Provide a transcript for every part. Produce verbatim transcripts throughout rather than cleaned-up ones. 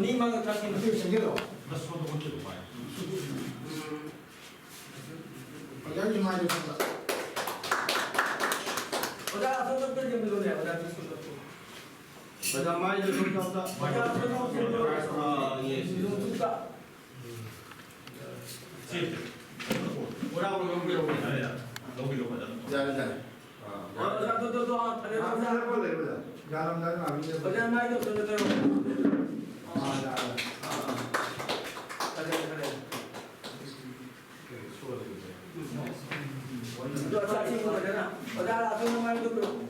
ꯃꯤ ꯃꯥꯡꯗ ꯊꯛꯈꯤꯅ ꯆꯪꯁꯤꯜꯂꯣ꯫ ꯃꯁꯣꯟꯗ ꯑꯣꯟꯁꯤꯜꯂꯨ ꯃꯥꯏ꯫ ꯑꯣꯖꯥꯒꯤ ꯃꯥꯏꯗ ꯊꯝꯕ꯫ ꯑꯣꯖꯥ ꯑꯁꯣꯝꯗ ꯑꯝꯇ ꯌꯦꯡꯕꯤꯔꯣꯅꯦ, ꯑꯣꯖꯥ ꯑꯁꯣꯝꯗ꯫ ꯑꯣꯖꯥ ꯃꯥꯏꯗ ꯁꯣꯝꯗ ꯑꯝꯇ꯫ ꯑꯣꯖꯥ ꯑꯁꯣꯝꯗ ꯑꯝꯇ ꯌꯦꯡꯕꯤꯔꯣ꯫ ꯑꯥ, yes, yes. ꯁꯤ꯫ ꯕꯣꯔꯥ ꯑꯃ ꯂꯧꯕꯤꯔꯛꯑꯣ꯫ ꯌꯥꯔꯦ, ꯌꯥꯔꯦ꯫ ꯂꯧꯕꯤꯔꯣ ꯐꯖꯅ꯫ ꯌꯥꯔꯦ, ꯌꯥꯔꯦ꯫ ꯑꯥ, ꯑꯣꯖꯥ, ꯑꯗꯨ, ꯑꯗꯨ, ꯑꯗꯨ, ꯑꯥ, ꯐꯔꯦ, ꯉꯥꯏꯍꯥꯛ ꯑꯣꯖꯥ꯫ ꯂꯩꯔꯝꯃꯣ, ꯂꯩꯔꯝꯃꯣ, ꯑꯣꯖꯥ꯫ ꯌꯥꯔꯝꯗꯥꯏꯗ ꯉꯥꯏꯍꯥꯛ ꯂꯩꯔꯝꯃꯣ꯫ ꯑꯣꯖꯥ, ꯃꯥꯏꯗꯣ ꯑꯝꯇ ꯂꯧꯊꯔꯣ꯫ ꯑꯥ, ꯌꯥꯔꯦ꯫ ꯑꯥ, ꯑꯥ꯫ ꯐꯔꯦ, ꯐꯔꯦ꯫ ꯑꯗꯨ ꯑꯆꯥ ꯑꯊꯦꯡꯕ ꯑꯣꯏꯗꯅ꯫ ꯑꯣꯖꯥ, ꯑꯁꯣꯝꯗ ꯃꯥꯏꯗꯣ ꯄꯤꯔꯛꯑꯣ꯫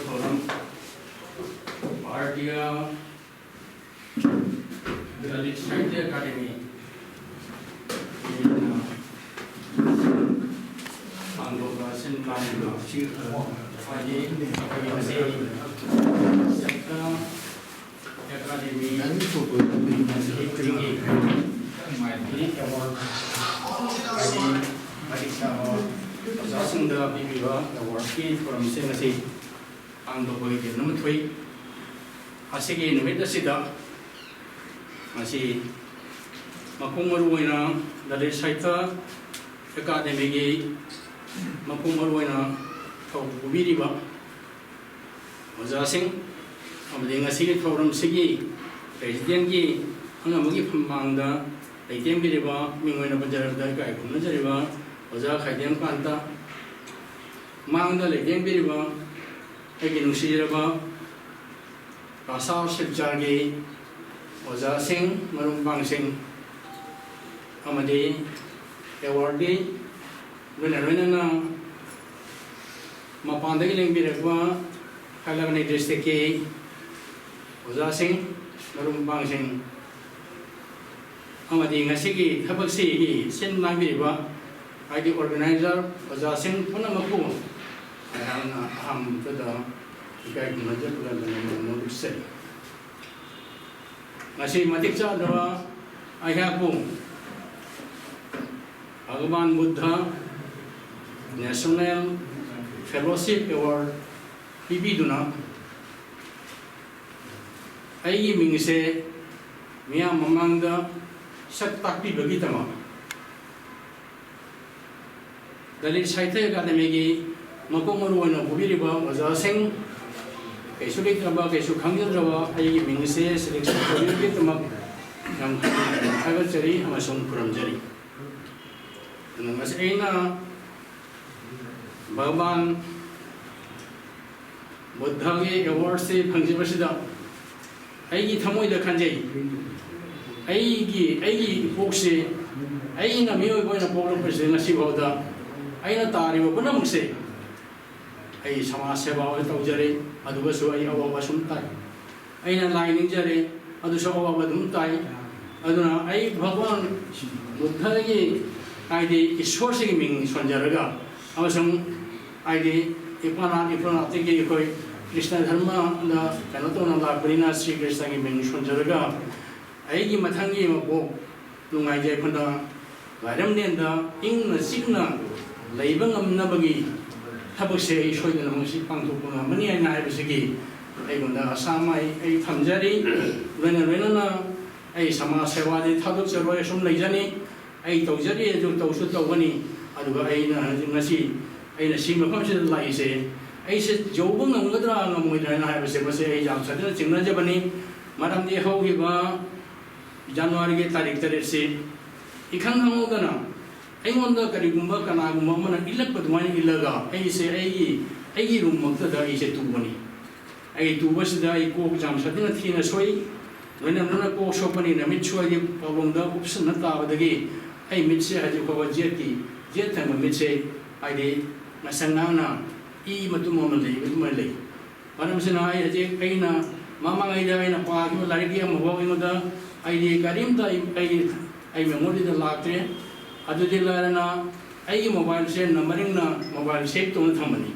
ꯊꯧꯔꯝ ꯚꯥꯔꯇꯤꯌꯥ ꯂꯂꯤꯠ ꯁꯥꯍꯤꯇ꯭ꯌ ꯑꯦꯀꯥꯗꯦꯃꯤ ꯍꯥꯡꯗꯣꯛꯄ ꯁꯤꯟ ꯂꯥꯡꯂꯤꯕ ꯑꯁꯤ ꯈ꯭ꯋꯥꯏꯗꯒꯤ ꯑꯩꯈꯣꯏꯒꯤ ꯉꯁꯤ ꯁꯥꯍꯤꯇ꯭ꯌ ꯑꯦꯀꯥꯗꯦꯃꯤ ꯆꯍꯤ ꯈꯨꯗꯤꯡꯒꯤ ꯃꯥꯏꯊꯤ ꯑꯦꯋꯥꯔꯗ ꯍꯥꯏꯗꯤ ꯃꯇꯤꯛ ꯆꯥꯕ ꯑꯣꯖꯥꯁꯤꯡꯗ ꯄꯤꯕꯤꯕ ꯑꯦꯋꯥꯔꯗꯀꯤ ꯊꯧꯔꯝꯁꯤꯡ ꯑꯁꯤ ꯄꯥꯡꯊꯣꯛꯄꯒꯤ ꯊꯧꯔꯝ ꯑꯃ ꯊꯣꯛꯏ꯫ ꯑꯁꯤꯒꯤ ꯅꯨꯃꯤꯠ ꯑꯁꯤꯗ ꯉꯁꯤ ꯃꯄꯨꯡ ꯃꯔꯨ ꯑꯣꯏꯅ ꯂꯂꯤꯠ ꯁꯥꯍꯤꯇ꯭ꯌ ꯑꯦꯀꯥꯗꯦꯃꯤꯒꯤ ꯃꯄꯨꯡ ꯃꯔꯨ ꯑꯣꯏꯅ ꯊꯧ ꯄꯨꯕꯤꯔꯤꯕ ꯑꯣꯖꯥꯁꯤꯡ ꯑꯃꯗꯤ ꯉꯁꯤꯒꯤ ꯊꯧꯔꯝꯁꯤꯒꯤ ꯄ꯭ꯔꯦꯁꯤꯗꯦꯟꯒꯤ ꯑꯉꯝꯕꯒꯤ ꯐꯝꯃꯥꯡꯗ ꯂꯩꯇꯦꯡꯕꯤꯔꯤꯕ ꯃꯤꯡ ꯑꯣꯏꯅ ꯄꯟꯖꯔꯕꯗ ꯏꯀꯥꯏ ꯈꯨꯝꯅꯖꯔꯤꯕ ꯑꯣꯖꯥ ꯈꯥꯏꯗꯦꯝ ꯀꯥꯟꯇ, ꯃꯥꯡꯗ ꯂꯩꯇꯦꯡꯕꯤꯔꯤꯕ ꯑꯩꯒꯤ ꯅꯨꯡꯁꯤꯖꯔꯕ ꯀꯥꯁꯥꯔ ꯁꯤꯜꯆꯔꯒꯤ ꯑꯣꯖꯥꯁꯤꯡ, ꯃꯔꯨꯞ ꯃꯄꯥꯡꯁꯤꯡ ꯑꯃꯗꯤ ꯑꯦꯋꯥꯔꯗꯤ ꯂꯣꯏꯅ ꯂꯣꯏꯅꯅ ꯃꯄꯥꯟꯗꯒꯤ ꯂꯦꯡꯕꯤꯔꯛꯄ ꯍꯥꯏꯂꯥꯀꯥꯟꯗꯤ ꯗꯤꯁꯇ꯭ꯔꯤꯛꯀꯤ ꯑꯣꯖꯥꯁꯤꯡ, ꯃꯔꯨꯞ ꯃꯄꯥꯡꯁꯤꯡ ꯑꯃꯗꯤ ꯉꯁꯤꯒꯤ ꯊꯕꯛꯁꯤꯒꯤ ꯁꯤꯟ ꯂꯥꯡꯕꯤꯔꯤꯕ ꯍꯥꯏꯗꯤ ꯑꯣꯔꯒꯅꯥꯏꯖꯔ ꯑꯣꯖꯥꯁꯤꯡ ꯄꯨꯝꯅꯃꯛꯄꯨ ꯑꯩꯍꯥꯛꯅ ꯑꯍꯥꯟꯕꯗ ꯏꯀꯥꯏ ꯈꯨꯝꯅꯖꯕ ꯂꯣꯏꯅꯅ ꯅꯣꯛꯆꯔꯤ꯫ ꯉꯁꯤ ꯃꯇꯤꯛ ꯆꯥꯗꯕ ꯑꯩꯍꯥꯛꯄꯨ ꯚꯒꯕꯥꯟ ꯕꯨꯗꯙ ꯅꯦꯁꯅꯦꯜ ꯐꯦꯂꯣꯁꯤꯞ ꯑꯦꯋꯥꯔꯗ ꯄꯤꯕꯤꯗꯨꯅ ꯑꯩꯒꯤ ꯃꯤꯡꯁꯦ ꯃꯤꯌꯥꯝ ꯃꯃꯥꯡꯗ ꯁꯛ ꯇꯥꯛꯄꯤꯕꯒꯤꯗꯃꯛ ꯗꯂꯤꯠ ꯁꯥꯍꯤꯇ꯭ꯌ ꯑꯦꯀꯥꯗꯃꯤꯒꯤ ꯃꯀꯣꯛ ꯃꯔꯨ ꯑꯣꯏꯅ ꯄꯨꯕꯤꯔꯤꯕ ꯑꯣꯖꯥꯁꯤꯡ, ꯀꯩꯁꯨ ꯂꯩꯇ꯭ꯔꯕ, ꯀꯩꯁꯨ ꯈꯪꯖꯗ꯭ꯔꯕ ꯑꯩꯒꯤ ꯃꯤꯡꯁꯦ ꯁꯦꯂꯦꯛꯁꯟ ꯇꯧꯕꯤꯕꯒꯤꯗꯃꯛ ꯌꯥꯝ ꯊꯥꯒꯠꯆꯔꯤ ꯑꯃꯁꯨꯡ ꯈꯨꯔꯨꯝꯖꯔꯤ꯫ ꯑꯗꯨꯅ ꯉꯁꯤ ꯑꯩꯅ ꯚꯒꯕꯥꯟ ꯕꯨꯗꯙꯒꯤ ꯑꯦꯋꯥꯔꯗꯁꯤ ꯐꯪꯖꯕꯁꯤꯗ ꯑꯩꯒꯤ ꯊꯃꯣꯏꯗ ꯈꯟꯖꯩ, ꯑꯩꯒꯤ ꯑꯩꯒꯤ ꯏꯄꯣꯛꯁꯤ, ꯑꯩꯅ ꯃꯤꯑꯣꯏꯕ ꯑꯣꯏꯅ ꯄꯣꯛꯂꯛꯄꯁꯤꯗ ꯉꯁꯤꯐꯥꯎꯗ ꯑꯩꯅ ꯇꯥꯔꯤꯕ ꯄꯨꯝꯅꯃꯛꯁꯦ ꯑꯩ ꯁꯃꯥꯖ ꯁꯦꯕꯥ ꯑꯣꯏꯅ ꯇꯧꯖꯔꯦ, ꯑꯗꯨꯒꯁꯨ ꯑꯩ ꯑꯋꯥꯕ ꯁꯨꯝ ꯇꯥꯏ꯫ ꯑꯩꯅ ꯂꯥꯏ ꯅꯤꯡꯖꯔꯦ, ꯑꯗꯨꯁꯨ ꯑꯋꯥꯕ ꯑꯗꯨꯝ ꯇꯥꯏ꯫ ꯑꯗꯨꯅ ꯑꯩ ꯚꯒꯋꯥꯟ ꯕꯨꯗꯙꯒꯤ, ꯍꯥꯏꯗꯤ ꯏꯁꯣꯔꯁꯤꯒꯤ ꯃꯤꯡ ꯁꯣꯟꯖꯔꯒ, ꯑꯃꯁꯨꯡ ꯍꯥꯏꯗꯤ ꯏꯄꯥꯅꯥꯠ ꯏꯄꯨꯅꯥꯠꯇꯒꯤ ꯑꯩꯈꯣꯏ ꯀ꯭ꯔꯤꯁꯅ ꯙꯔꯃꯗ ꯀꯩꯅꯣ ꯇꯧꯅ ꯂꯥꯛꯄꯅꯤꯅ ꯁ꯭ꯔꯤ ꯀ꯭ꯔꯤꯁꯅꯒꯤ ꯃꯤꯡ ꯁꯣꯟꯖꯔꯒ, ꯑꯩꯒꯤ ꯃꯊꯪꯒꯤ ꯃꯄꯣꯛ ꯅꯨꯡꯉꯥꯏꯖꯩ ꯑꯩꯈꯣꯏꯅ ꯂꯥꯏꯔꯝꯂꯦꯟꯗ ꯏꯪꯅ ꯆꯤꯛꯅ ꯂꯩꯕ ꯉꯝꯅꯕꯒꯤ ꯊꯕꯛꯁꯦ ꯑꯩ ꯁꯣꯏꯗꯅ ꯃꯁꯤ ꯄꯥꯡꯊꯣꯛꯄ ꯉꯝꯒꯅꯤ ꯍꯥꯏꯅ ꯍꯥꯏꯕꯁꯤꯒꯤ ꯑꯩꯉꯣꯟꯗ ꯑꯁꯥ ꯑꯃ ꯑꯩ, ꯑꯩ ꯊꯝꯖꯔꯤ꯫ ꯂꯣꯏꯅ ꯂꯣꯏꯅꯅ ꯑꯩ ꯁꯃꯥꯖ ꯁꯦꯕꯥꯗꯤ ꯊꯥꯗꯣꯛꯆꯔꯣꯏ, ꯑꯁꯨꯝ ꯂꯩꯖꯅꯤ꯫ ꯑꯩ ꯇꯧꯖꯔꯤ, ꯑꯗꯨ ꯇꯧꯁꯨ ꯇꯧꯒꯅꯤ꯫ ꯑꯗꯨꯒ ꯑꯩꯅ ꯍꯧꯖꯤꯛ ꯉꯁꯤ ꯑꯩꯅ ꯁꯤ ꯃꯐꯝꯁꯤꯗ ꯂꯥꯛꯏꯁꯦ, ꯑꯩꯁꯦ ꯌꯧꯕ ꯉꯝꯒꯗ꯭ꯔꯥ ꯉꯝꯃꯣꯏꯗ꯭ꯔꯥ ꯍꯥꯏꯅ ꯍꯥꯏꯕꯁꯦ, ꯃꯁꯤ ꯑꯩ ꯌꯥꯝ ꯁꯥꯊꯤꯅ ꯆꯤꯡꯅꯖꯕꯅꯤ꯫ ꯃꯔꯝꯗꯤ ꯍꯧꯈꯤꯕ ꯖꯅꯋꯥꯔꯤꯒꯤ ꯇꯥꯔꯤꯛ ꯇꯔꯦꯠꯁꯤ ꯏꯈꯪ ꯈꯪꯍꯧꯗꯅ ꯑꯩꯉꯣꯟꯗ ꯀꯔꯤꯒꯨꯝꯕ ꯀꯅꯥꯒꯨꯝꯕ ꯑꯃꯅ ꯏꯜꯂꯛꯄ ꯑꯗꯨꯃꯥꯏꯅ ꯏꯜꯂꯒ ꯑꯩꯁꯦ ꯑꯩꯒꯤ, ꯑꯩꯒꯤ ꯔꯨꯝꯃꯛꯇꯗ ꯑꯩꯁꯦ ꯇꯨꯕꯅꯤ꯫ ꯑꯩ ꯇꯨꯕꯁꯤꯗ ꯑꯩ ꯀꯣꯛ ꯌꯥꯝ ꯁꯥꯊꯤꯅ ꯊꯤꯅ ꯁꯣꯛꯏ꯫ ꯂꯣꯏꯅ ꯂꯣꯏꯅ ꯀꯣꯛ ꯁꯣꯛꯄꯅꯤꯅ ꯃꯤꯠ ꯁꯣꯏꯗꯤ ꯄꯥꯎꯂꯣꯝꯗ ꯎꯞꯁꯟꯅ ꯇꯥꯕꯗꯒꯤ ꯑꯩ ꯃꯤꯠꯁꯦ ꯍꯧꯖꯤꯛ ꯐꯥꯎꯕ ꯌꯦꯠꯀꯤ, ꯌꯦꯠ ꯊꯪꯕ ꯃꯤꯠꯁꯦ ꯍꯥꯏꯗꯤ ꯉꯁꯪ ꯉꯥꯡꯅ ꯏ ꯃꯇꯨꯝ ꯑꯃ ꯂꯩ, ꯑꯗꯨꯃꯥꯏꯅ ꯂꯩ꯫ ꯃꯔꯝꯁꯤꯅ ꯑꯩ ꯍꯧꯖꯤꯛ ꯑꯩꯅ ꯃꯃꯥꯡꯉꯩꯗ ꯑꯩꯅ ꯄꯥꯈꯤꯕ ꯂꯥꯏꯔꯤꯛꯀꯤ ꯑꯃꯐꯥꯎ ꯑꯩꯉꯣꯟꯗ ꯑꯩꯗꯤ ꯀꯔꯤꯝꯇ ꯑꯩ, ꯑꯩ, ꯑꯩ ꯃꯦꯃꯣꯔꯤꯗ ꯂꯥꯛꯇ꯭ꯔꯦ꯫ ꯑꯗꯨꯗꯤ ꯂꯥꯏꯔꯅ ꯑꯩꯒꯤ ꯃꯣꯕꯥꯏꯜꯁꯦ ꯅꯝꯕꯔꯤꯡꯅ ꯃꯣꯕꯥꯏꯜ ꯁꯦꯞ ꯇꯧꯅ ꯊꯝꯕꯅꯤ꯫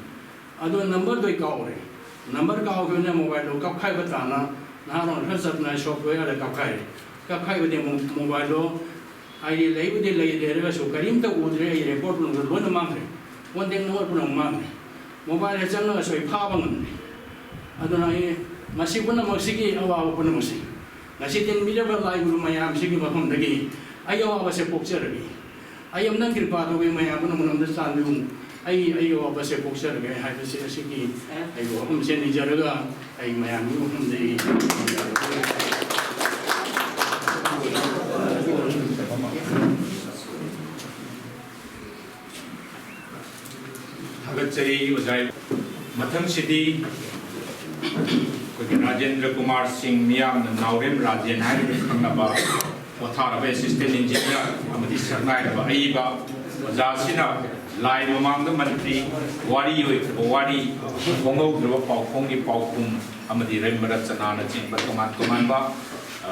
ꯑꯗꯣ ꯅꯝꯕꯔꯗꯣ ꯑꯩ ꯀꯥꯎꯔꯦ꯫ ꯅꯝꯕꯔ ꯀꯥꯎꯈꯤꯕꯅ ꯃꯣꯕꯥꯏꯜꯗꯣ ꯀꯞꯈꯥꯏꯕ ꯇꯥꯅ ꯅꯍꯥꯔꯣꯟ ꯈꯔ ꯆꯠꯇꯅ ꯁꯣꯐꯋꯦꯌꯔꯗ ꯀꯞꯈꯥꯏꯔꯦ꯫ ꯀꯞꯈꯥꯏꯕꯗꯤ ꯃꯣ-, ꯃꯣꯕꯥꯏꯜꯗꯣ ꯑꯩ ꯂꯩꯕꯨꯗꯤ ꯂꯩ, ꯂꯩꯔꯒꯁꯨ ꯀꯔꯤꯝꯇ ꯎꯗ꯭ꯔꯦ꯫ ꯑꯩ ꯔꯦꯀꯣꯔꯠ ꯄꯨꯝꯅꯃꯛ ꯂꯣꯏꯅ ꯃꯥꯡꯈ꯭ꯔꯦ꯫ ꯀꯣꯟꯇꯦꯛ ꯅꯝꯕꯔ ꯄꯨꯝꯅꯃꯛ ꯃꯥꯡꯈ꯭ꯔꯦ꯫ ꯃꯣꯕꯥꯏꯜꯗ ꯆꯪꯉꯒꯁꯨ ꯑꯩ ꯐꯥꯕ ꯉꯝꯗ꯭ꯔꯦ꯫ ꯑꯗꯨꯅ ꯑꯩ ꯃꯁꯤ ꯄꯨꯝꯅꯃꯛꯁꯤꯒꯤ ꯑꯋꯥꯕ ꯄꯨꯝꯅꯃꯛꯁꯤ ꯉꯁꯤ ꯇꯤꯟꯕꯤꯔꯕ ꯂꯥꯏ ꯒꯨꯔꯨ ꯃꯌꯥꯝꯁꯤꯒꯤ ꯃꯐꯝꯗꯒꯤ ꯑꯩ ꯑꯋꯥꯕꯁꯦ ꯄꯣꯛꯆꯔꯒꯦ꯫ ꯑꯩ ꯑꯃꯅ ꯀ꯭ꯔꯤꯄꯥ ꯇꯧꯕꯤ ꯃꯌꯥꯝ ꯄꯨꯝꯅꯃꯛ ꯑꯝꯇ ꯆꯥꯟꯕꯤꯌꯨ꯫ ꯑꯩ ꯑꯩ ꯑꯋꯥꯕꯁꯦ ꯄꯣꯛꯆꯔꯒꯦ ꯍꯥꯏꯕꯁꯦ ꯑꯁꯤꯒꯤ ꯑꯩ ꯋꯥꯐꯝꯁꯦ ꯅꯤꯖꯔꯒ ꯑꯩ ꯃꯌꯥꯝꯒꯤ ꯃꯐꯝꯗ ꯑꯩ ꯊꯥꯒꯠꯆꯔꯤ ꯑꯣꯖꯥ꯫ ꯃꯊꯪꯁꯤꯗꯤ ꯑꯩꯈꯣꯏꯒꯤ ꯔꯥꯖꯦꯟꯗ꯭ꯔ ꯀꯨꯃꯥꯔ ꯁꯤꯡ, ꯃꯤꯌꯥꯝꯅ ꯅꯥꯎꯔꯦꯝ ꯔꯥꯖꯦꯟ ꯍꯥꯏꯔꯒ ꯈꯪꯅꯕ, ꯄꯣꯊꯥꯔꯕ assistant engineer ꯑꯃꯗꯤ ꯁꯛꯅꯥꯏꯔꯕ ꯑꯏꯕ ꯑꯣꯖꯥꯁꯤꯅ ꯂꯥꯏ ꯃꯃꯥꯡꯗ ꯃꯟꯇ꯭ꯔꯤ, ꯋꯥꯔꯤ ꯑꯣꯏꯈ꯭ꯔꯕ ꯋꯥꯔꯤ, ꯈꯣꯡꯍꯧꯗ꯭ꯔꯕ ꯄꯥꯎꯈꯣꯡꯒꯤ ꯄꯥꯎꯈꯨꯝ ꯑꯃꯗꯤ ꯔꯩꯃ ꯔꯆꯅꯥꯅꯆꯤꯡꯕ ꯇꯣꯉꯥꯟ ꯇꯣꯉꯥꯟꯕ, ꯑ,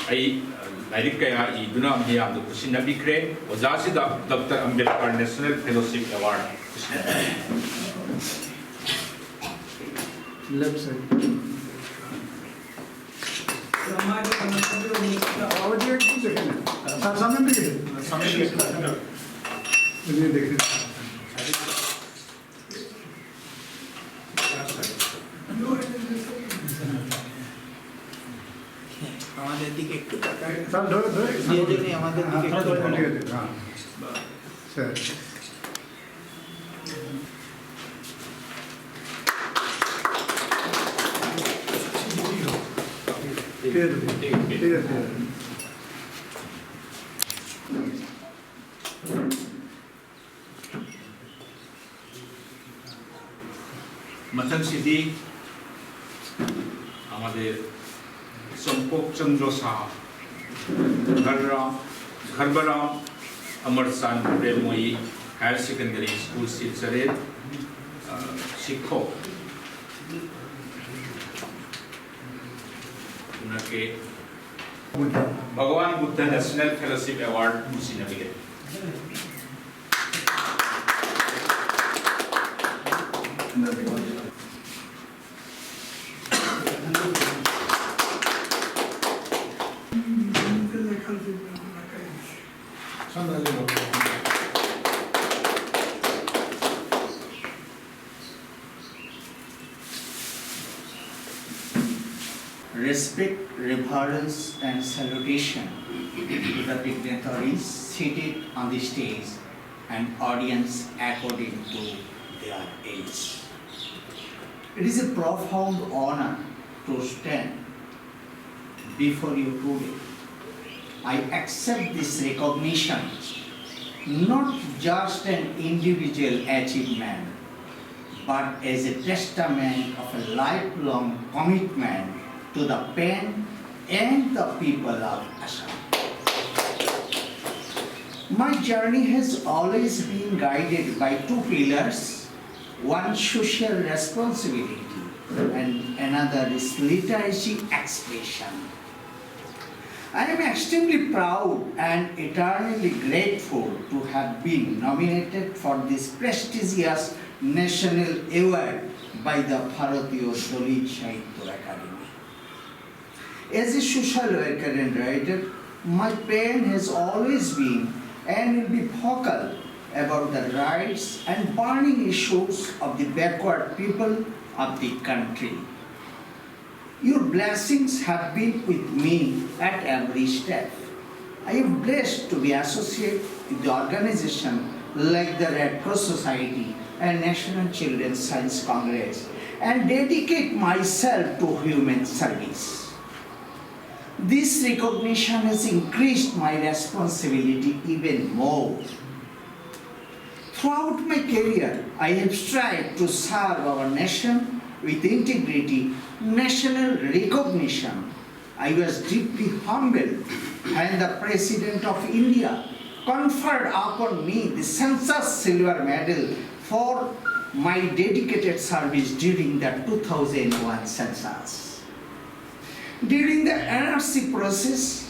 ꯑꯩ, ꯑ, ꯂꯥꯏꯔꯤꯛ ꯀꯌꯥ ꯏꯗꯨꯅ ꯃꯤꯌꯥꯝꯗ ꯈꯨꯠꯁꯤꯟꯅꯕꯤꯈ꯭ꯔꯦ꯫ ꯑꯣꯖꯥꯁꯤꯗ Doctor Ambedkar National Fellowship Award ꯈꯨꯠꯁꯤꯟꯅꯕꯤꯈ꯭ꯔꯦ꯫ Left side. हमारे, हमारे, और ये कुछ देखें ना। सा-, सामने भी देखें। सामने भी देखें। ये देखें। আমাদের দিকে একটু তাকান। স্যার, ধরে, ধরে, দিয়ে দিন, আমাদের দিকে হ্যাঁ, একটু ধরে, ধরে, ধরে, হ্যাঁ। স্যার। ঠিক আছে, ঠিক আছে, ঠিক আছে। ꯃꯊꯪꯁꯤꯗꯤ আমাদের চম্পক চন্দ্র সাহা, ঘররাম, ঘরবরাম Amarchand Premmoyee higher secondary school শিলচরের, আহ, শিক্ষক। ওনাকে ভগবান বুদ্ধ ন্যাশনাল ফেলোশিপ অ্যাওয়ার্ড খুশি নামিলে। Respect, reverence, and salutation to the dignitaries seated on the stage and audience according to their age. It is a profound honor to stand before you today. I accept this recognition not just an individual achievement, but as a testament of a lifelong commitment to the Pen and the people of Assam. My journey has always been guided by two pillars, one social responsibility and another is literacy expression. I am extremely proud and eternally grateful to have been nominated for this prestigious national award by the Bharatiya Dalit Sahitya Academy. As a social worker and writer, my pen has always been and will be vocal about the rights and burning issues of the backward people of the country. Your blessings have been with me at every step. I am blessed to be associated with the organization like the Red Cross Society and National Children's Science Congress and dedicate myself to human service. This recognition has increased my responsibility even more. Throughout my career, I have strived to serve our nation with integrity, national recognition. I was deeply humbled when the President of India conferred upon me the Census Silver Medal for my dedicated service during the two thousand one census. During the N R C process,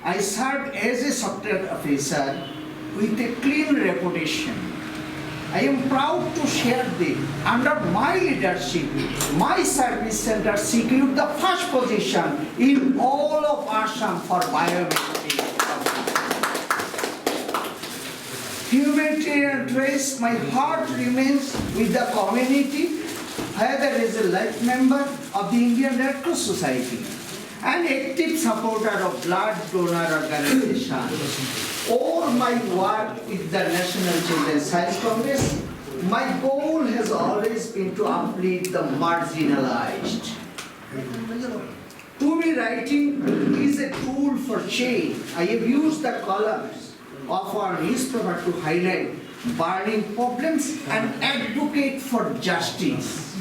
I served as a software officer with a clean reputation. I am proud to share that under my leadership, my service center secured the first position in all of Assam for biometric. Humanitarian trace, my heart remains with the community, whether as a life member of the Indian Red Cross Society, an active supporter of blood donor organization, or my work with the National Children's Science Congress. My goal has always been to uplift the marginalized. To me, writing is a tool for change. I have used the columns of our newspaper to highlight burning problems and advocate for justice.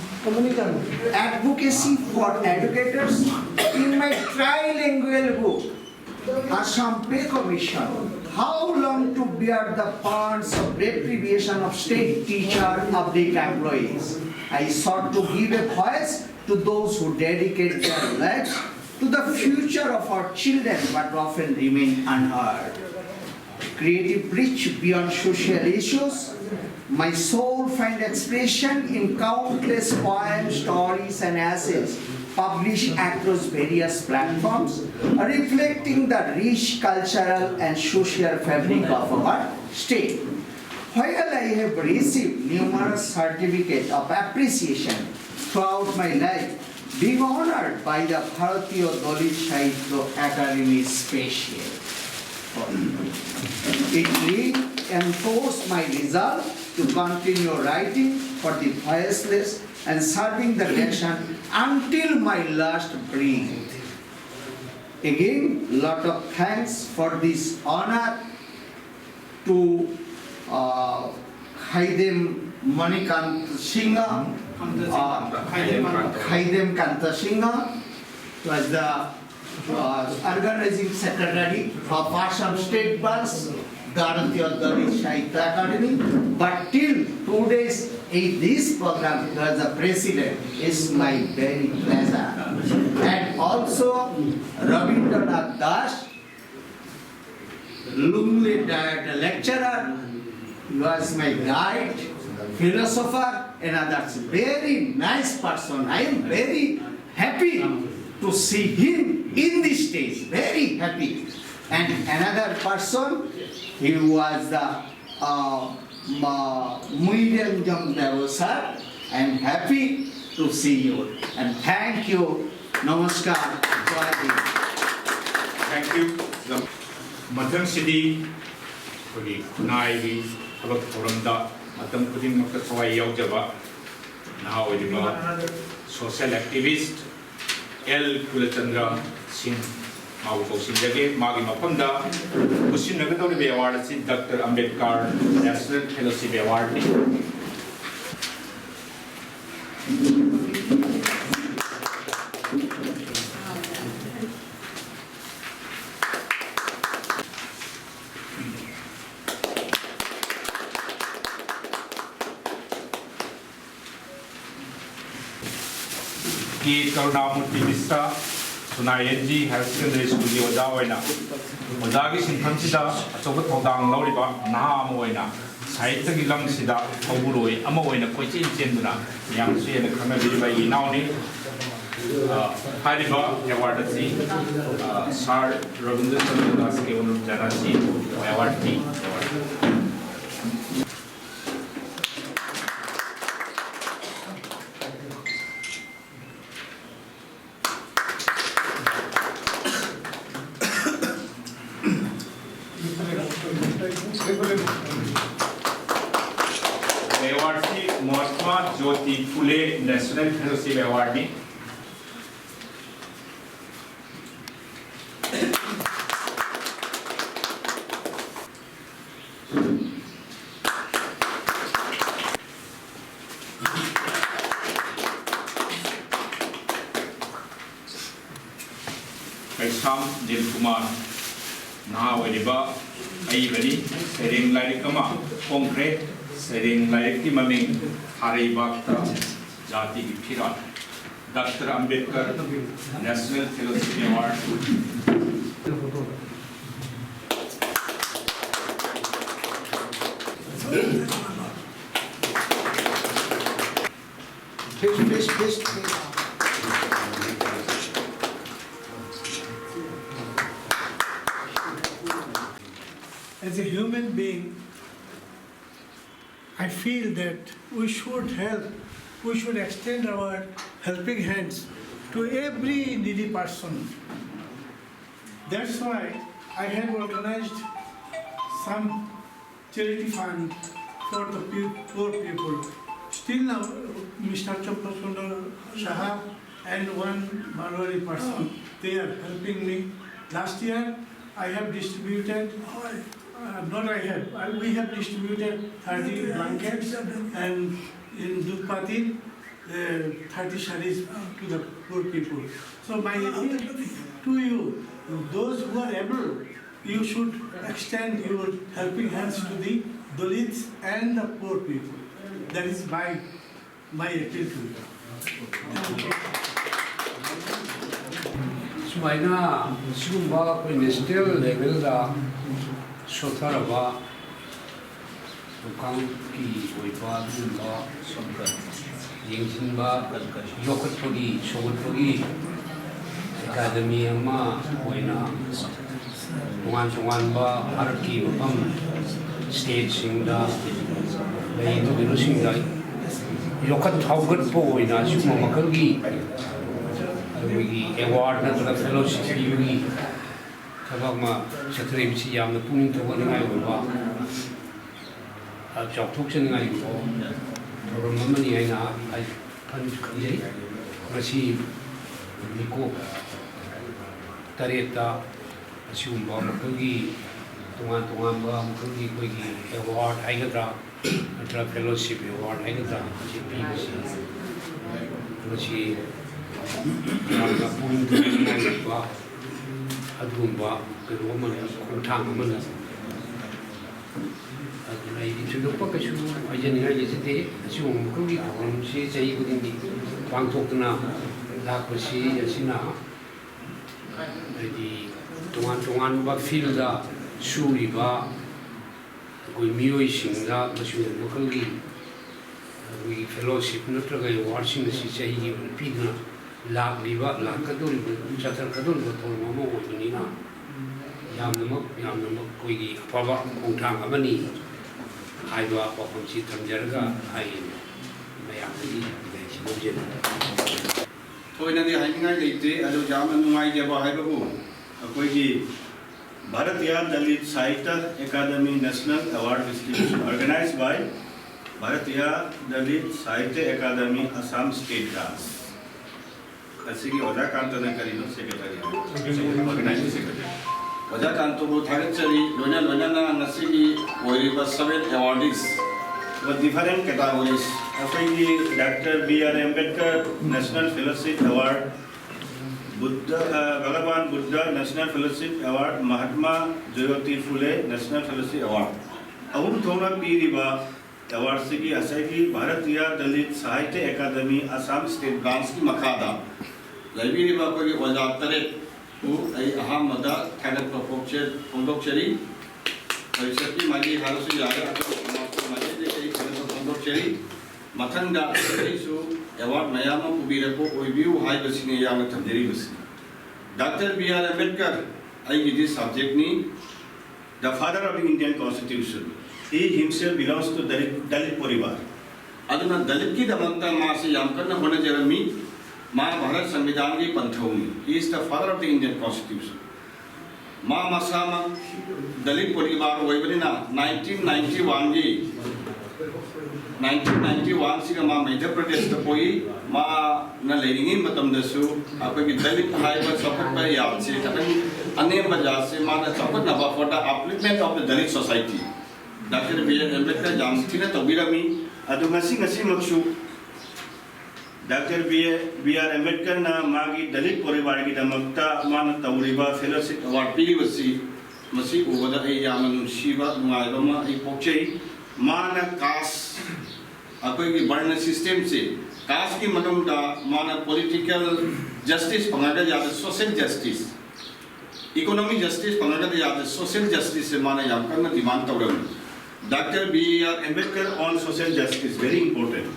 Advocacy for educators in my trilingual book, Assam Pay Commission, How Long to Bear the Pains of Retribution of State Teacher Public Employees. I sought to give a voice to those who dedicate their lives to the future of our children but often remain unheard. Creative reach beyond social issues, my soul find expression in countless poems, stories, and essays published across various platforms, reflecting the rich cultural and social fabric of our state. While I have received numerous certificates of appreciation throughout my life, being honored by the Bharatiya Dalit Sahitya Academy special. It reinforced my resolve to continue writing for the voiceless and serving the nation until my last breath. Again, lot of thanks for this honor to uh, Khaidem Manikant Singha, uh, Khaidem Kanta Singha, was the uh, organizing secretary of Assam State Bus, Bharatiya Dalit Sahitya Academy. But till two days in this program, he was the president. It's my very pleasure. And also Rabindranath Das, Lunglei Diet lecturer, he was my guide, philosopher, and others. Very nice person. I am very happy to see him in this stage. Very happy. And another person, he was the Uh, Ma-, Muiren Gamdero sir, I am happy to see you and thank you. Namaskar. Jai Hind. Thank you. ꯃꯊꯪꯁꯤꯗꯤ ꯑꯩꯈꯣꯏꯒꯤ ꯈꯨꯟꯅꯥꯏꯒꯤ ꯊꯕꯛ ꯊꯧꯔꯝꯗ ꯃꯇꯝ ꯈꯨꯗꯤꯡꯃꯛꯇ ꯊꯋꯥꯏ ꯌꯥꯎꯖꯕ ꯅꯍꯥ ꯑꯣꯏꯔꯤꯕ social activist L ꯀꯨꯂꯆꯟꯗ꯭ꯔ ꯁꯤꯡ ꯃꯥꯕꯨ ꯀꯧꯁꯤꯟꯖꯒꯦ꯫ ꯃꯥꯒꯤ ꯃꯐꯝꯗ ꯈꯨꯠꯁꯤꯟꯅꯒꯗꯧꯔꯤꯕ award ꯑꯁꯤ doctor Ambedkar National Fellowship Award ꯅꯤ꯫ ꯀꯦ ꯀꯔꯨꯅꯥꯃꯨꯔꯇꯤ ꯃꯤꯁ꯭ꯔ, ꯁꯨꯅꯥꯏ ꯑꯦꯟ ꯖꯤ ꯍꯥꯌꯔ ꯁꯦꯀꯦꯟꯗꯔꯤ ꯁ꯭ꯀꯨꯜꯒꯤ ꯑꯣꯖꯥ ꯑꯣꯏꯅ ꯑꯣꯖꯥꯒꯤ ꯁꯤꯟꯐꯝꯁꯤꯗ ꯑꯆꯧꯕ ꯊꯧꯗꯥꯡ ꯂꯧꯔꯤꯕ ꯅꯍꯥ ꯑꯃ ꯑꯣꯏꯅ ꯁꯥꯍꯤꯇ꯭ꯌꯒꯤ ꯂꯝꯁꯤꯗ ꯊꯧꯕꯨꯔꯣꯏ ꯑꯃ ꯑꯣꯏꯅ ꯀꯣꯏꯆꯦꯟ ꯆꯦꯟꯗꯨꯅ ꯃꯌꯥꯝꯁꯨ ꯍꯦꯟꯅ ꯈꯪꯅꯕꯤꯔꯤꯕ ꯑꯩꯒꯤ ꯏꯅꯥꯎꯅꯤ꯫ ꯑ, ꯍꯥꯏꯔꯤꯕ award ꯑꯁꯤ, ꯑ, ꯁꯥꯔ ꯔꯕꯤꯟꯗ꯭ꯔ ꯆꯟꯗ꯭ꯔ ꯗꯥꯁꯀꯤ ꯑꯣꯅꯔ ꯖꯅꯥꯁꯤ award ꯅꯤ꯫ Award ꯁꯤ ꯃꯍꯥꯇꯃꯥ ꯖꯣꯇꯤ ꯐꯨꯂꯦ National Fellowship Award ꯅꯤ꯫ ꯀꯩꯁꯥꯝ ꯅꯤꯜꯀꯨꯃꯥꯔ, ꯅꯍꯥ ꯑꯣꯏꯔꯤꯕ ꯑꯏꯕꯅꯤ꯫ ꯁꯩꯔꯦꯡ ꯂꯥꯏꯔꯤꯛ ꯑꯃ ꯐꯣꯡꯈ꯭ꯔꯦ꯫ ꯁꯩꯔꯦꯡ ꯂꯥꯏꯔꯤꯛꯀꯤ ꯃꯃꯤꯡ ꯊꯥꯔꯩꯕꯥꯛꯇ ꯖꯥꯇꯤꯒꯤ ꯐꯤꯔꯥꯜ꯫ Doctor Ambedkar National Fellowship Award꯫ Please, please, please, please. As a human being, I feel that we should help, we should extend our helping hands to every needy person. That's why I have organized some charity fund for the pu- poor people. Still now, Mister Champachundra Saha and one Marwari person, they are helping me. Last year, I have distributed, uh, not I have, I, we have distributed thirty blankets and in Dudhpathir, uh, thirty sarees to the poor people. So my appeal to you, those who are able, you should extend your helping hands to the Dalits and the poor people. That is my, my appeal to you. ꯁꯨꯃꯥꯏꯅ ꯁꯤꯒꯨꯝꯕ ꯑꯩꯈꯣꯏ national ꯂꯦꯚꯦꯜꯗ ꯁꯣꯠꯊꯔꯕ ꯂꯨꯈꯥꯡꯒꯤ ꯑꯣꯏꯕ ꯑꯗꯨꯒꯨꯝꯕ ꯌꯦꯡꯁꯤꯟꯕ ꯌꯣꯛꯈꯠꯄꯒꯤ ꯁꯧꯒꯠꯄꯒꯤ academy ꯑꯃ ꯑꯣꯏꯅ ꯇꯣꯉꯥꯟ ꯇꯣꯉꯥꯟꯕ ꯚꯥꯔꯠꯀꯤ ꯃꯐꯝ ꯁ꯭ꯇꯦꯠꯁꯤꯡꯗ ꯂꯩꯔꯤꯕꯁꯤꯡꯗ ꯌꯣꯛꯈꯠ ꯊꯧꯒꯠꯄ ꯑꯣꯏꯅ ꯑꯁꯤꯒꯨꯝꯕ ꯃꯈꯜꯒꯤ ꯑꯩꯈꯣꯏꯒꯤ ꯑꯦꯋꯥꯔꯗ ꯅꯠꯇ꯭ꯔꯒ ꯐꯦꯂꯣꯁꯤꯞ ꯄꯤꯕꯒꯤ ꯊꯕꯛ ꯑꯃ ꯆꯠꯊꯔꯤꯕꯁꯤ ꯌꯥꯝꯅ ꯄꯨꯛꯅꯤꯡ ꯊꯧꯒꯠꯅꯤꯡꯉꯥꯏ ꯑꯣꯏꯕ ꯆꯥꯎꯊꯣꯛꯆꯅꯤꯡꯉꯥꯏ ꯑꯣꯏꯕ ꯊꯧꯔꯝ ꯑꯃꯅꯤ ꯍꯥꯏꯅ ꯑꯩ ꯈꯟ- ꯈꯟꯖꯩ꯫ ꯉꯁꯤ ꯃꯤꯀꯣꯛ ꯇꯔꯦꯠꯇ ꯑꯁꯤꯒꯨꯝꯕ ꯃꯈꯜꯒꯤ ꯇꯣꯉꯥꯟ ꯇꯣꯉꯥꯟꯕ ꯃꯈꯜꯒꯤ ꯑꯩꯈꯣꯏꯒꯤ ꯑꯦꯋꯥꯔꯗ ꯍꯥꯏꯒꯗ꯭ꯔꯥ ꯅꯠꯇ꯭ꯔꯒ ꯐꯦꯂꯣꯁꯤꯞ ꯑꯦꯋꯥꯔꯗ ꯍꯥꯏꯒꯗ꯭ꯔꯥ ꯃꯁꯤ ꯄꯤꯕꯁꯤ ꯃꯁꯤ ꯌꯥꯝꯅ ꯄꯨꯛꯅꯤꯡ ꯊꯧꯒꯠꯅꯤꯡꯉꯥꯏ ꯑꯣꯏꯕ ꯑꯗꯨꯒꯨꯝꯕ ꯀꯩꯅꯣ ꯑꯃꯅꯤ, ꯈꯣꯡꯊꯥꯡ ꯑꯃꯅꯤ꯫ ꯑꯗꯨꯅ ꯑꯩꯗꯤ ꯊꯣꯏꯗꯣꯛꯄ ꯀꯩꯁꯨ ꯍꯥꯏꯖꯅꯤꯡꯉꯥꯏ ꯂꯩꯖꯗꯦ꯫ ꯑꯁꯤꯒꯨꯝꯕ ꯃꯈꯜꯒꯤ ꯊꯧꯔꯝꯁꯤ ꯆꯍꯤ ꯈꯨꯗꯤꯡꯒꯤ ꯄꯥꯡꯊꯣꯛꯇꯨꯅ ꯂꯥꯛꯄꯁꯤ ꯑꯁꯤꯅ ꯍꯥꯏꯗꯤ ꯇꯣꯉꯥꯟ ꯇꯣꯉꯥꯟꯕ ꯐꯤꯜꯗ ꯁꯨꯔꯤꯕ ꯑꯩꯈꯣꯏ ꯃꯤꯑꯣꯏꯁꯤꯡꯗ ꯃꯁꯤꯒꯨꯝꯕ ꯃꯈꯜꯒꯤ ꯑꯩꯈꯣꯏꯒꯤ ꯐꯦꯂꯣꯁꯤꯞ ꯅꯠꯇ꯭ꯔꯒ ꯑꯦꯋꯥꯔꯗꯁꯤꯡ ꯑꯁꯤ ꯆꯍꯤꯒꯤ ꯑꯣꯏꯅ ꯄꯤꯗꯨꯅ ꯂꯥꯛꯂꯤꯕ ꯂꯥꯛꯀꯗꯧꯔꯤꯕ ꯆꯠꯊꯔꯛꯀꯗꯧꯔꯤꯕ ꯊꯧꯔꯝ ꯑꯃ ꯑꯣꯏꯕꯅꯤꯅ ꯌꯥꯝꯅꯃꯛ ꯌꯥꯝꯅꯃꯛ ꯑꯩꯈꯣꯏꯒꯤ ꯑꯐꯕ ꯈꯣꯡꯊꯥꯡ ꯑꯃꯅꯤ꯫ ꯍꯥꯏꯕ ꯋꯥꯐꯝꯁꯤ ꯊꯝꯖꯔꯒ ꯑꯩ ꯃꯌꯥꯝꯗꯒꯤ ꯂꯧꯖꯒꯦ꯫ ꯊꯣꯏꯅꯗꯤ ꯍꯥꯏꯅꯤꯡꯉꯥꯏ ꯂꯩꯇꯦ꯫ ꯑꯗꯨ ꯌꯥꯝꯅ ꯅꯨꯡꯉꯥꯏꯖꯕ ꯍꯥꯏꯕꯕꯨ ꯑꯩꯈꯣꯏꯒꯤ Bharatiya Dalit Sahitya Academy National Award Distribution, organized by Bharatiya Dalit Sahitya Academy, Assam State Branch꯫ ꯑꯁꯤꯒꯤ ꯑꯣꯖꯥ ꯀꯥꯟꯇꯅ ꯀꯔꯤꯅꯣ? Secretary꯫ Organizing Secretary꯫ ꯑꯣꯖꯥ ꯀꯥꯟꯇꯕꯨ ꯊꯥꯒꯠꯆꯔꯤ꯫ ꯂꯣꯏꯅ ꯂꯣꯏꯅꯅ ꯉꯁꯤꯒꯤ ꯑꯣꯏꯔꯤꯕ seven awardees, different categories, ꯑꯩꯈꯣꯏꯒꯤ Doctor B R Ambedkar National Fellowship Award, Buddha, ꯑ, Bhagwan Buddha National Fellowship Award, Mahatma Jyoti Phule National Fellowship Award, ꯑꯍꯨꯝ ꯊꯣꯛꯅ ꯄꯤꯔꯤꯕ ꯑꯦꯋꯥꯔꯗꯁꯤꯒꯤ ꯉꯁꯥꯏꯒꯤ Bharatiya Dalit Sahitya Academy Assam State Branchꯀꯤ ꯃꯈꯥꯗ ꯂꯩꯕꯤꯔꯤꯕ ꯑꯩꯈꯣꯏꯒꯤ ꯑꯣꯖꯥ ꯇꯔꯦꯠꯄꯨ ꯑꯩ ꯑꯍꯥꯟꯕꯗ ꯊꯥꯒꯠꯄ ꯐꯣꯡꯆ-, ꯐꯣꯡꯗꯣꯛꯆꯔꯤ꯫ ꯄꯔꯤꯁꯠꯀꯤ ꯃꯥꯏꯀꯩ ꯍꯥꯏꯔꯁꯨ ꯌꯥꯔꯦ, ꯑꯇꯣꯞꯄ ꯃꯥꯏꯀꯩꯗꯒꯤ ꯑꯩ ꯊꯥꯒꯠꯄ ꯐꯣꯡꯗꯣꯛꯆꯔꯤ꯫ ꯃꯊꯪꯗ ꯑꯩꯁꯨ ꯑꯦꯋꯥꯔꯗ ꯃꯌꯥꯝ ꯑꯃ ꯄꯨꯕꯤꯔꯛꯄ ꯑꯣꯏꯕꯤꯌꯨ ꯍꯥꯏꯕꯁꯤꯅꯤ ꯌꯥꯝꯅ ꯊꯝꯖꯔꯤꯕꯁꯤ꯫ Doctor B R Ambedkar ꯑꯩꯒꯤꯗꯤ subjectꯅꯤ꯫ The father of the Indian Constitution. He himself belongs to Dalit, Dalit Poribar. ꯑꯗꯨꯅ ꯗꯂꯤꯠꯀꯤꯗꯃꯛꯇ ꯃꯥꯁꯤ ꯌꯥꯝ ꯀꯟꯅ ꯍꯣꯠꯅꯖꯔꯝꯃꯤ꯫ ꯃꯥ Bharat ꯁꯪꯕꯤꯙꯥꯟꯒꯤ ꯄꯟꯊꯧꯅꯤ꯫ He is the father of the Indian Constitution. ꯃꯥ ꯃꯁꯥꯃꯛ ꯗꯂꯤꯠ ꯄꯣꯔꯤꯕꯥꯔ ꯑꯣꯏꯕꯅꯤꯅ nineteen ninety oneꯒꯤ nineteen ninety oneꯁꯤꯒ ꯃꯥ ꯃꯙ꯭ꯌ ꯄ꯭ꯔꯗꯦꯁꯇ ꯄꯣꯛꯏ꯫ ꯃꯥꯅ ꯂꯩꯔꯤꯉꯩ ꯃꯇꯝꯗꯁꯨ ꯑꯩꯈꯣꯏꯒꯤ ꯗꯂꯤꯠ ꯍꯥꯏꯕ ꯆꯥꯎꯈꯠꯄ ꯌꯥꯕꯁꯦ ꯈꯤꯇꯪ ꯑꯅꯦꯝꯕ ꯖꯥꯠꯁꯦ ꯃꯥꯅ ꯆꯥꯎꯈꯠꯅꯕ for the upliftment of the Dalit society Doctor B R Ambedkar ꯌꯥꯝ ꯊꯤꯅ ꯇꯧꯕꯤꯔꯝꯃꯤ꯫ ꯑꯗꯨ ꯉꯁꯤ ꯉꯁꯤꯃꯛꯁꯨ Doctor B R Ambedkarꯅ ꯃꯥꯒꯤ ꯗꯂꯤꯠ ꯄꯣꯔꯤꯕꯥꯔꯒꯤꯗꯃꯛꯇ ꯃꯥꯅ ꯇꯧꯔꯤꯕ fellowship award ꯄꯤꯔꯤꯕꯁꯤ ꯃꯁꯤ ꯎꯕꯗ ꯑꯩ ꯌꯥꯝꯅ ꯅꯨꯡꯁꯤꯕ ꯅꯨꯡꯉꯥꯏꯕ ꯑꯃ ꯑꯩ ꯄꯣꯛꯆꯩ꯫ ꯃꯥꯅ caste, ꯑꯩꯈꯣꯏꯒꯤ ꯕꯔꯅ systemꯁꯦ, casteꯀꯤ ꯃꯅꯨꯡꯗ ꯃꯥꯅ political justice ꯐꯪꯉꯒ ꯌꯥꯗ social justice, economic justice ꯐꯪꯉꯒꯗꯤ ꯌꯥꯗ social justiceꯁꯦ ꯃꯥꯅ ꯌꯥꯝ ꯀꯟꯅ demand ꯇꯧꯔꯝꯃꯤ꯫ Doctor B R Ambedkar on social justice, very important.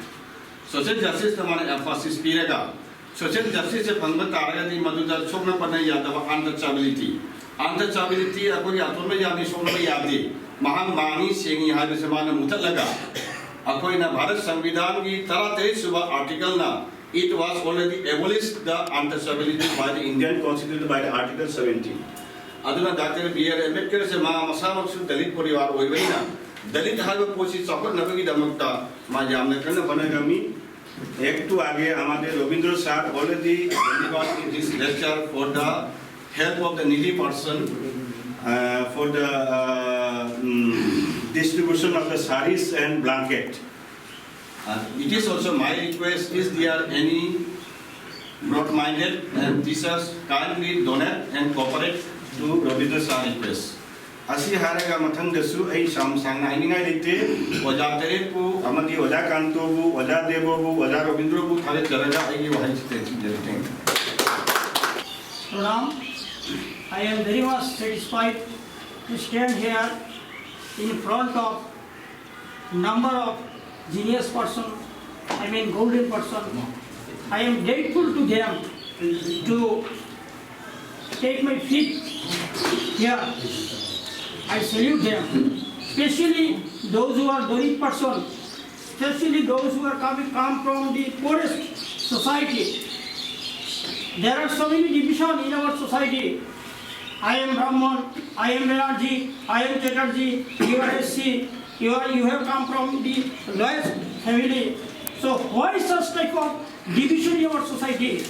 Social justiceꯇ ꯃꯥꯅ emphasis ꯄꯤꯔꯒ social justiceꯁꯦ ꯐꯪꯕ ꯇꯥꯔꯒꯗꯤ ꯃꯗꯨꯗ ꯁꯣꯛꯅ ꯄꯟꯅ ꯌꯥꯗꯕ untouchability, Untouchability ꯑꯩꯈꯣꯏꯒꯤ ꯑꯇꯣꯟꯕ ꯌꯥꯗꯦ, ꯁꯣꯛꯅꯕ ꯌꯥꯗꯦ, ꯃꯍꯥꯛ ꯃꯥꯡꯉꯤ ꯁꯦꯡꯉꯤ ꯍꯥꯏꯕꯁꯦ ꯃꯥꯅ ꯃꯨꯊꯠꯂꯒ, ꯑꯩꯈꯣꯏꯅ ꯚꯥꯔꯠ ꯁꯪꯕꯤꯙꯥꯟꯒꯤ ꯇꯔꯥꯇꯔꯦꯠ ꯁꯨꯕ ꯑꯥꯔꯇꯤꯀꯜꯅ "It was already abolished the untouchability by the Indian Constitution by the Article seventeen." ꯑꯗꯨꯅ ꯗꯥꯛꯇꯔ ꯕꯤ ꯑꯥꯔ ꯑꯝꯕꯦꯗꯀꯔꯁꯦ ꯃꯥ ꯃꯁꯥꯃꯛꯁꯨ ꯗꯂꯤꯠ ꯄꯣꯔꯤꯋꯥꯔ ꯑꯣꯏꯕꯅꯤꯅ, ꯗꯂꯤꯠ ꯍꯥꯏꯕ ꯄꯣꯠꯁꯤ ꯆꯥꯎꯈꯠꯅꯕꯒꯤꯗꯃꯛꯇ ꯃꯥ ꯌꯥꯝꯅ ꯀꯟꯅ ꯍꯣꯠꯅꯔꯝꯃꯤ꯫ Act to आगे हमारे Ravindra sir already delivered in this lecture for the help of the needy person, uh, for the uh, mm, distribution of the saris and blanket. Uh, it is also my request, is there any broad-minded and teachers kindly donate and cooperate to Ravindra sir request. ꯑꯁꯤ ꯍꯥꯏꯔꯒ ꯃꯊꯪꯗꯁꯨ ꯑꯩ ꯌꯥꯝ ꯁꯥꯡꯅ ꯍꯥꯏꯅꯤꯡꯉꯥꯏ ꯂꯩꯇꯦ꯫ ꯑꯣꯖꯥ ꯇꯔꯦꯠꯄꯨ ꯑꯃꯗꯤ ꯑꯣꯖꯥ ꯀꯥꯟꯇꯣꯕꯨ, ꯑꯣꯖꯥ ꯗꯦꯕꯣꯕꯨ, ꯑꯣꯖꯥ ꯔꯣꯕꯤꯟꯗ꯭ꯔꯣꯕꯨ ꯊꯥꯒꯠꯆꯔꯒ ꯑꯩꯒꯤ ꯋꯥꯍꯩꯁꯤ ꯇꯦꯟꯁꯤꯟꯖꯔꯒꯦ꯫ Pranam. I am very much satisfied to stand here in front of number of genius person, I mean golden person. I am grateful to them to take my feet here. I salute them, especially those who are Dalit person, especially those who are coming, come from the poorest society. There are so many division in our society. I am Brahman, I am Banerjee, I am Chatterjee, you are S C, you are, you have come from the lowest family. So why such type of division in our society?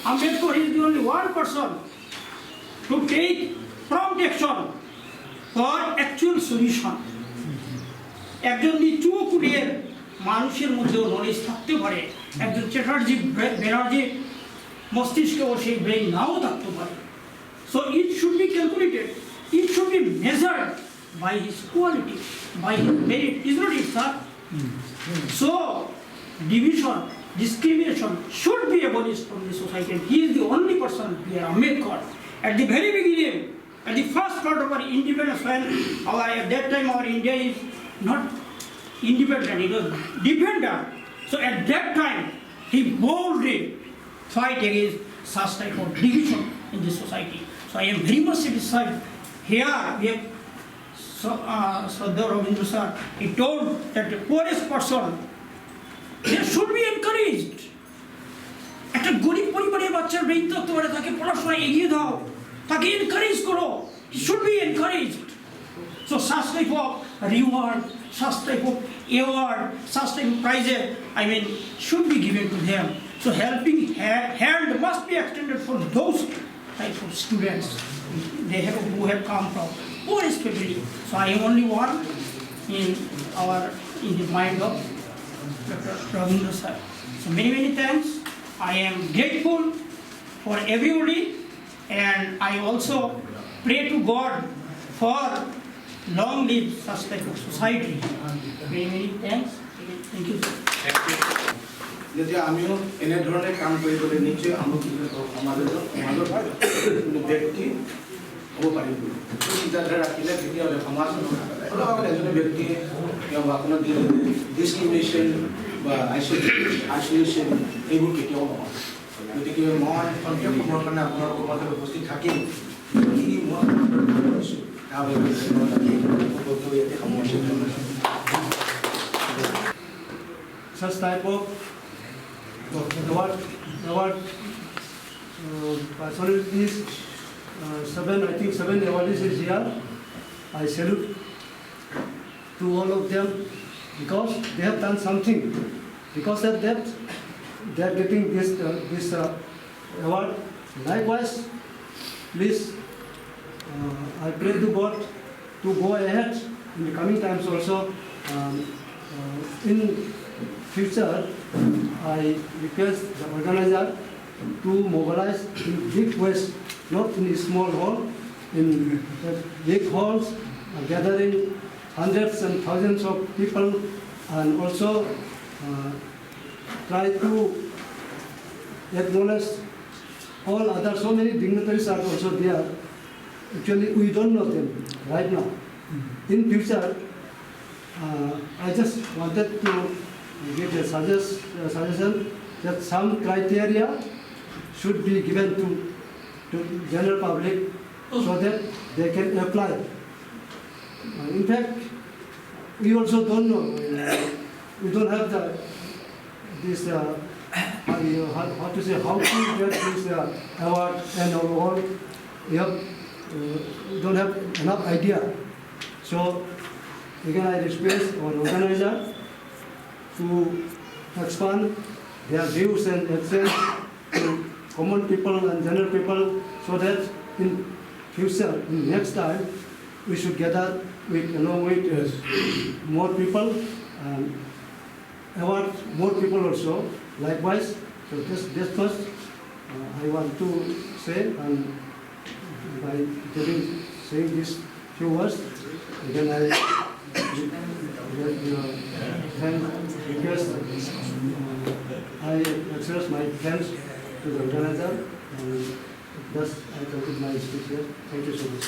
Ambedkar is the only one person to take prompt action for actual solution. একজন নিচু কুলের মানুষের মধ্যেও knowledge থাকতে পারে, একজন চ্যাটার্জি ব্রে- ব্যানার্জি মস্তিষ্কেও সেই brain নাও থাকতে পারে। So it should be calculated, it should be measured by his quality, by his merit, is not it, sir? So division, discrimination should be abolished from the society. And he is the only person, B R Ambedkar, at the very beginning, at the first part of our independence, when our, at that time our India is not independent, it was dependent. So at that time, he boldly fight against such type of division in the society. So I am very much satisfied. Here we have so, uh, Sardar Rabindra sir, he told that the poorest person, they should be encouraged. একটা গরিব পরিবারের বাচ্চার brain তত্ত্ব, তাকে পড়াশোনা এগিয়ে দাও, তাকে এনকারেজ করো, he should be encouraged. So such type of reward, such type of award, such type of prizes, I mean, should be given to them. So helping ha- hand must be extended for those type of students. They have who have come from poorest family. So I am only one in our in the mind of Doctor Ravindra sir. So many many thanks. I am grateful for everybody, and I also pray to God for long live such type of society. Many many thanks. Thank you, sir. যদি আমিও এনেধৰণে কাম কৰিবলৈ নিশ্চয় আমুক সমাজৰ সমাজৰ কোনো ব্যক্তি হ'ব পাৰিব। এই চিন্তাধাৰা ৰাখিলে তেতিয়াহ'লে সমাজখনৰ এজন ব্যক্তিয়ে তেওঁ আপোনাৰ ডিছক্ৰিমিনেশ্যন বা আইচলেশ্যন আইচলেশ্যন এইবোৰ কেতিয়াও নহয়। গতিকে মই সন্ধিয়া সময়ৰ কাৰণে আপোনালোকৰ মাজত উপস্থিত থাকিম। যিখিনি মই কৰিছোঁ, তাৰ বাবে ধন্যবাদ দি মই বক্তব্য ইয়াতে সামৰিছোঁ। Such type of, of award, award uh, personalities, uh, seven, I think seven awardees is here. I salute to all of them because they have done something. Because of that, they are getting this, uh, this uh, award. Likewise, please, uh, I pray to God to go ahead in the coming times also. Um, uh, in future, I request the organizer to mobilize in big ways, not in small hall, in uh, big halls, uh, gathering hundreds and thousands of people, and also uh, try to acknowledge all other so many dignitaries are also there. Actually, we don't know them right now. In future, uh, I just wanted to give a suggest, uh, suggestion that some criteria should be given to to general public so that they can apply. Uh, in fact, we also don't know. Uh, we don't have the this uh, how, you know, how, how to say how to get this uh, award and all. Yep, uh, we don't have enough idea. So again, I request our organizer to expand their views and exchange to common people and general people, so that in future, in next time, we should gather with along with uh, more people and award more people also. Likewise, so this this first uh, I want to say, and by telling saying these few words, again I uh, thank request. Uh, I express my thanks to the organizer, and thus I conclude my speech here. Thank you so much.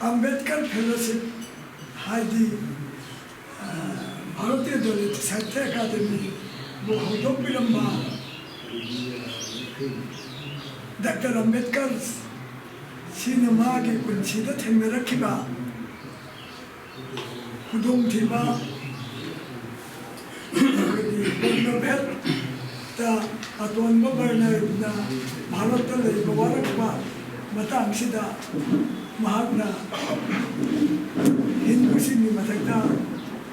Ambedkar fellowship ꯍꯥꯏꯗꯤ ꯚꯥꯔꯇꯤꯌ ꯗꯂꯤꯠ ꯁꯥꯍꯤꯇ꯭ꯌ ꯑꯦꯀꯥꯗꯃꯤꯕꯨ ꯍꯧꯗꯣꯛꯄꯤꯔꯝꯕ doctor Ambedkar ꯁꯤꯅ ꯃꯥꯒꯤ ꯄꯨꯟꯁꯤꯗ ꯊꯦꯡꯅꯔꯛꯈꯤꯕ ꯈꯨꯗꯣꯡꯊꯤꯕ, ꯑꯩꯈꯣꯏꯒꯤ ꯕꯔꯅꯚꯦꯠꯇ ꯑꯇꯣꯟꯕ ꯕꯔꯅꯅ ꯚꯥꯔꯠꯇ ꯂꯩꯕ ꯋꯥꯔꯛꯄ ꯃꯇꯥꯡꯁꯤꯗ ꯃꯍꯥꯛꯅ ꯍꯤꯟꯗꯨꯁꯤꯡꯒꯤ ꯃꯊꯛꯇ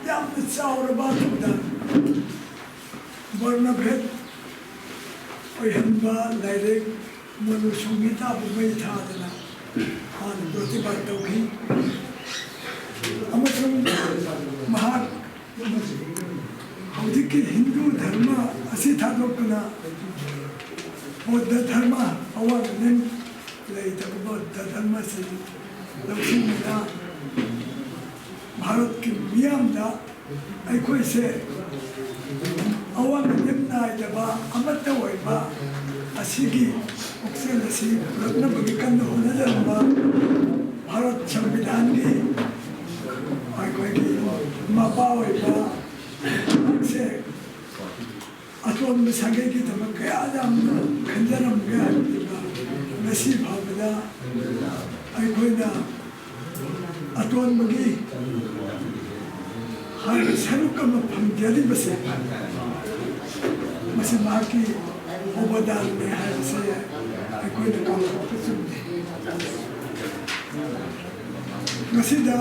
ꯌꯥꯝꯅ ꯆꯥꯎꯔꯕ ꯊꯧꯗꯥꯡ ꯕꯔꯅꯚꯦꯠ ꯑꯣꯏꯍꯟꯕ ꯂꯥꯏꯔꯤꯛ ꯃꯅꯨ ꯁꯪꯍꯤꯇꯥꯕꯨ ꯃꯩ ꯊꯥꯗꯅ ꯃꯥꯅ ꯄ꯭ꯔꯇꯤꯕꯥꯗ ꯇꯧꯈꯤ꯫ ꯑꯃꯁꯨꯡ ꯃꯍꯥꯛ ꯍꯧꯖꯤꯛꯀꯤ ꯍꯤꯟꯗꯨ ꯙꯔꯃ ꯑꯁꯤ ꯊꯥꯗꯣꯛꯇꯨꯅ ꯕꯧꯗꯙ ꯙꯔꯃ, ꯑꯋꯥꯡ ꯑꯅꯦꯝ ꯂꯩꯇꯕ ꯕꯧꯗꯙ ꯙꯔꯃ ꯑꯁꯤ ꯂꯧꯁꯤꯟꯗꯨꯅ ꯚꯥꯔꯠꯀꯤ ꯃꯤꯌꯥꯝꯗ ꯑꯩꯈꯣꯏꯁꯦ ꯑꯋꯥꯡ ꯑꯅꯦꯝ ꯅꯥꯏꯗꯕ ꯑꯃꯠꯇ ꯑꯣꯏꯕ ꯑꯁꯤꯒꯤ ꯄꯨꯛꯆꯦꯜ ꯑꯁꯤ ꯄꯨꯔꯛꯅꯕꯒꯤ ꯀꯟꯅ ꯍꯣꯠꯅꯖꯔꯝꯕ ꯚꯥꯔꯠ ꯁꯪꯕꯤꯙꯥꯟꯒꯤ ꯑꯩꯈꯣꯏꯒꯤ ꯃꯄꯥ ꯑꯣꯏꯕ ꯁꯦ ꯑꯇꯣꯟꯕ ꯁꯥꯒꯩꯒꯤꯗꯃꯛ ꯀꯌꯥ ꯌꯥꯝꯅ ꯈꯟꯖꯔꯝꯒꯦ ꯍꯥꯏꯕꯗꯨꯗ ꯉꯁꯤ ꯐꯥꯎꯕꯗ ꯑꯩꯈꯣꯏꯅ ꯑꯇꯣꯟꯕꯒꯤ ꯍꯥꯏꯕ ꯁꯔꯨꯛ ꯑꯃ ꯐꯪꯖꯔꯤꯕꯁꯦ, ꯃꯁꯤ ꯃꯍꯥꯛꯀꯤ ꯑꯣꯕꯗꯥꯟꯅꯤ ꯍꯥꯏꯕꯁꯦ ꯑꯩꯈꯣꯏꯅ ꯀꯥꯎꯊꯣꯛꯄ ꯆꯨꯝꯗꯦ꯫ ꯉꯁꯤꯗ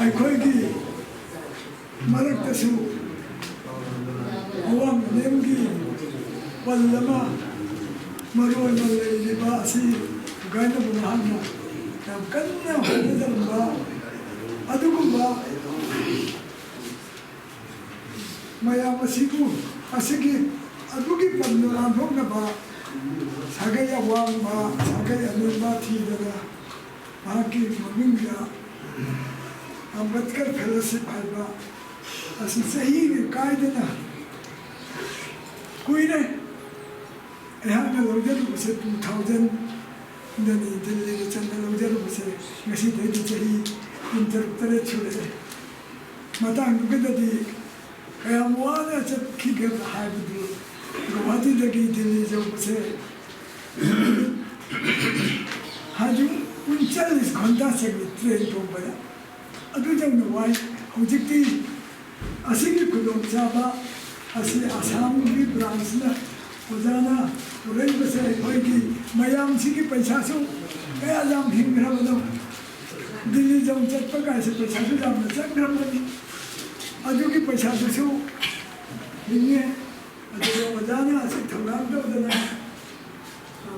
ꯑꯩꯈꯣꯏꯒꯤ ꯃꯔꯛꯇꯁꯨ ꯑꯋꯥꯡ ꯑꯅꯦꯝꯒꯤ ꯄꯜ ꯑꯃ ꯃꯔꯨ ꯑꯣꯏꯅ ꯂꯩꯔꯤꯕ ꯑꯁꯤ ꯊꯨꯒꯥꯏꯅꯕ ꯃꯍꯥꯛꯅ ꯌꯥꯝ ꯀꯟꯅ ꯍꯣꯠꯅꯖꯔꯝꯕ ꯑꯗꯨꯒꯨꯝꯕ ꯃꯌꯥꯝ ꯑꯁꯤꯕꯨ, ꯑꯁꯤꯒꯤ, ꯑꯗꯨꯒꯤ ꯄꯟꯗꯨ ꯂꯥꯟꯊꯣꯛꯅꯕ ꯁꯥꯒꯩ ꯑꯋꯥꯡꯕ, ꯁꯥꯒꯩ ꯑꯅꯦꯝꯕ ꯊꯤꯗꯅ ꯃꯍꯥꯛꯀꯤ ꯃꯃꯤꯡꯗ ꯑꯝꯕꯦꯗꯀꯔ ꯐꯦꯂꯣꯁꯤꯞ ꯍꯥꯏꯕ ꯑꯁꯤ ꯆꯍꯤ ꯀꯥꯏꯗꯅ ꯀꯨꯏꯔꯦ꯫ ꯑꯩꯍꯥꯛꯅ ꯂꯧꯖꯔꯨꯕꯁꯦ two thousand ꯗꯅꯤ, ꯗꯤꯜꯂꯤꯗ ꯆꯠꯅ ꯂꯧꯖꯔꯨꯕꯁꯦ ꯉꯁꯤꯗꯩꯗꯤ ꯆꯍꯤ ꯀꯨꯟꯇꯔꯨꯛ ꯇꯔꯦꯠ ꯁꯨꯔꯛꯑꯦ꯫ ꯃꯇꯥꯡꯗꯨꯒꯗꯗꯤ ꯀꯌꯥꯝ ꯋꯥꯅ ꯆꯠꯈꯤꯒꯦ ꯍꯥꯏꯕꯗꯨ, ꯒꯨꯋꯥꯍꯥꯇꯤꯗꯒꯤ ꯗꯤꯜꯂꯤ ꯌꯧꯕꯁꯦ ꯍꯧꯖꯤꯛ ꯎꯟꯆꯜꯂꯤꯁ ꯘꯟꯇꯥ ꯆꯪꯉꯤ ꯇ꯭ꯔꯦꯟ ꯇꯣꯡꯕꯗ꯫ ꯑꯗꯨ ꯌꯧꯅ ꯋꯥꯏ꯫ ꯍꯧꯖꯤꯛꯇꯤ ꯑꯁꯤꯒꯤ ꯈꯨꯗꯣꯡꯆꯥꯕ ꯑꯁꯤ ꯑꯁꯥꯝꯒꯤ ꯕ꯭ꯔꯥꯟꯁꯅ, ꯑꯣꯖꯥꯅ ꯄꯨꯔꯛꯏꯕꯁꯦ ꯑꯩꯈꯣꯏꯒꯤ ꯃꯌꯥꯝꯁꯤꯒꯤ ꯄꯩꯁꯥꯁꯨ ꯀꯌꯥ ꯌꯥꯝ ꯍꯤꯡꯈ꯭ꯔꯕꯅꯣ꯫ ꯗꯤꯜꯂꯤ ꯌꯧ ꯆꯠꯄ ꯀꯥꯏꯁꯦ ꯄꯩꯁꯥꯁꯨ ꯌꯥꯝꯅ ꯆꯪꯈ꯭ꯔꯕꯅꯤ꯫ ꯑꯗꯨꯒꯤ ꯄꯩꯁꯥꯗꯨꯁꯨ ꯍꯤꯡꯉꯦ꯫ ꯑꯗꯨꯒ ꯑꯣꯖꯥꯅ ꯑꯁꯤ ꯊꯧꯔꯥꯡ ꯇꯧꯗꯅ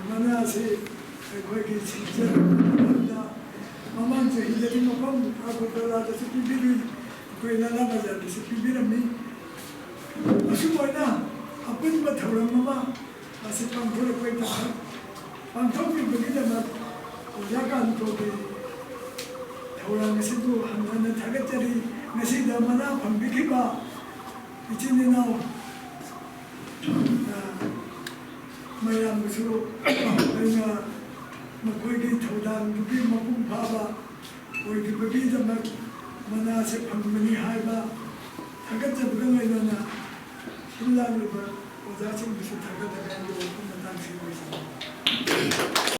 ꯃꯅꯥ ꯑꯁꯤ ꯑꯩꯈꯣꯏꯒꯤ ꯁꯤꯖꯟ ꯃꯇꯝꯗ ꯃꯃꯥꯡ ꯆꯍꯤꯗꯗꯤ ꯃꯐꯝ ꯑꯒꯔꯇꯂꯥꯗꯁꯨ ꯄꯤꯕꯤꯔꯤ, ꯑꯩꯈꯣꯏ ꯂꯥꯂꯥ ꯕꯖꯥꯔꯗꯁꯨ ꯄꯤꯕꯤꯔꯝꯃꯤ꯫ ꯑꯁꯨꯝ ꯑꯣꯏꯅ ꯑꯄꯨꯟꯕ ꯊꯧꯔꯝ ꯑꯃ ꯑꯁꯤ ꯄꯥꯡꯊꯣꯔꯛꯄꯒꯤꯗꯃꯛ, ꯄꯥꯡꯊꯣꯛꯄꯤꯕꯒꯤꯗꯃꯛ ꯑꯣꯖꯥ ꯀꯥꯟꯇꯣꯒꯤ ꯊꯧꯔꯥꯡ ꯑꯁꯤꯕꯨ ꯍꯟꯅ ꯍꯟꯅ ꯊꯥꯒꯠꯆꯔꯤ꯫ ꯉꯁꯤꯗ ꯃꯅꯥ ꯐꯪꯕꯤꯈꯤꯕ ꯏꯆꯤꯟ ꯏꯅꯥꯎ, ꯑ, ꯃꯌꯥꯝꯕꯨꯁꯨ ꯑꯩꯅ ꯃꯈꯣꯏꯒꯤ ꯊꯧꯗꯥꯡꯗꯨꯒꯤ ꯃꯄꯨꯡ ꯐꯥꯕ ꯑꯣꯏꯈꯤꯕꯒꯤꯗꯃꯛ ꯃꯅꯥꯁꯦ ꯐꯪꯕꯅꯤ ꯍꯥꯏꯕ ꯊꯥꯒꯠꯆꯕꯒ ꯂꯣꯏꯅꯅ ꯁꯤꯜ ꯂꯥꯡꯂꯤꯕ ꯑꯣꯖꯥꯁꯤꯡꯕꯨꯁꯨ ꯊꯥꯒꯠꯅꯕ ꯑꯩꯒꯤ ꯋꯥꯐꯝ ꯃꯇꯥꯡꯁꯤ ꯂꯣꯏꯁꯤꯟꯖꯔꯤ꯫